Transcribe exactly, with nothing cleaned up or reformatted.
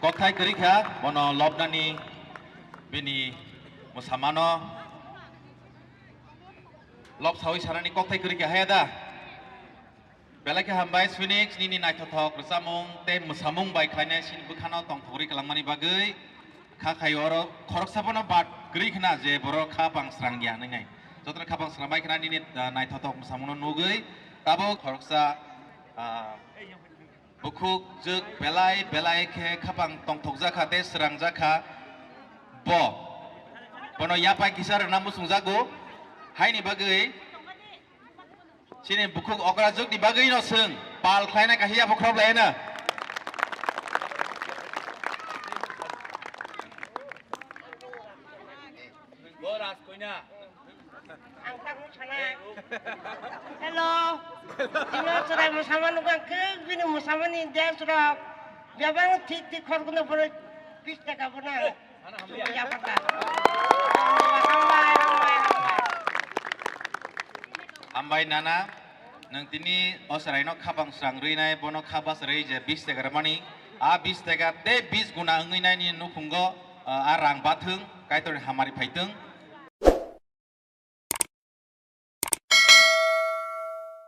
Kokthai kwrwi kha, bono lobnani bini mwsamano lob sawi sanani kokthai kwrwi kha, haya da? Belai khe hambai Phoenix, nini naithothok rwchapmung tei mwsamung bai khlainai sini bwkhano tongthogwi kwlangmani bagwi. Kha khai oro khoroksa bono bad kwrwi khna je borok kha bang srang ya nwngnai. Jotono kha bang srang bai khna nini, ah, naithothok mwsamungno nugwi. Tabuk khoroksa, ah, bukhuk jwk belai belai khe khapang tongthokjakha tei srangjakha bo. Bono yapai kisa rwna muchungjago. Haini bagwi chini bukhuk okra jwkni bagwino chwng pal khlaina kahiya bokhorok laina. Ang tak sana. Hello. Chwngno chwrai mwsama nukha khe bini mwsamani dance rok. Bebak thik thik khorokno borok bis taka bono. Hambai, hambai, hambai. Hambai nana, nwng tini o chwraino khapang srang rwinai, bono kha bachari je bis taka rwmani. A bis taka tei bis guna wngwi naini nukhungo, ah, a rang bathwng, Kaitorni hamari phaitwng.